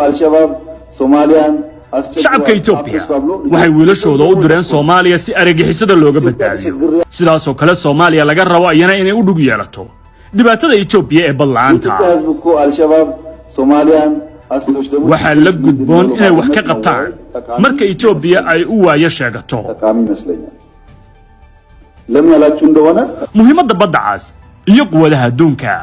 አልሸባብ ሶማሊያን Shacabka Etoobiya waxay wiilashooda u direen Soomaaliya si argagixisada looga badbaadiyo. Sidaasoo kale Soomaaliya laga rabo iyana inay u dhug yeelato dhibaatada Etoobiya ee bad la'aanta. የኢትዮጵያ ሕዝብ እኮ አልሸባብ ሶማሊያን አስሎች ደግሞ Waxaa la gudboon inay wax ka qabtaan marka Etoobiya ay u waayo sheegato. ጠቃሚ ይመስለኛል። ለምን ያላችሁ እንደሆነ Muhiimadda Badda Cas iyo quwadaha adduunka.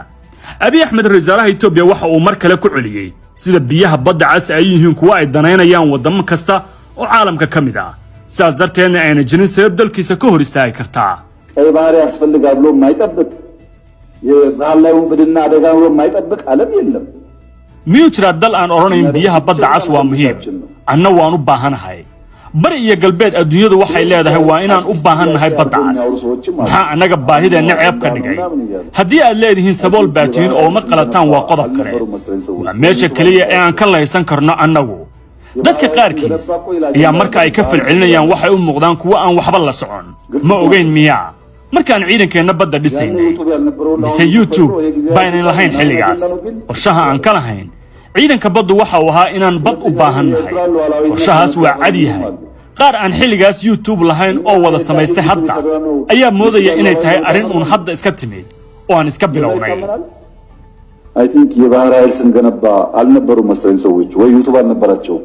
Abiy Axmed, ra-iisul wasaaraha Etoobiya, waxa uu mar kale ku celiyey sida biyaha Badda Cas ay yihiin kuwo ay danaynayaan waddamo kasta oo caalamka ka mid ah, sidaas darteedna ayna jirin sabab dalkiisa ka hor istaagi kartaa. ቀይ ባህር ያስፈልጋል ብሎ የማይጠብቅ የባህር ላይ ውንብድና አደጋ ብሎ የማይጠብቅ ዓለም የለም። Miyuu jiraa dal aan odhanayn biyaha Badda Cas waa muhiim, anna waan u baahanahay? Bari iyo galbeed adduunyadu waxay leedahay waa inaan u baahannahay Badda Cas. Maxaa annaga baahideenna ceeb ka dhigay? Haddii aad leedihiin sabool baa tihiin oo ma qalataan, waa qodob kale. Waa meesha keliya ee aan ka laysan karno annagu. Dadka qaarkiis ayaa marka ay ka falcelinayaan waxay u muuqdaan kuwo aan waxba la socon. Ma ogayn miyaa markaan ciidankeenna badda dhisaynay, mise YouTube baynan lahayn xilligaas? Qorshaha aan ka lahayn ciidanka baddu waxa uu ahaa inaan bad u baahannahay. Qorshahaas waa cad yahay. Qaar aan xilligaas YouTube lahayn oo wada samaystay hadda ayaa moodaya inay tahay arrin uun hadda iska timid oo aan iska bilownay. I think የባህር ኃይል ስንገነባ አልነበሩም መሰለኝ ሰዎች ወይ YouTube አልነበራቸውም።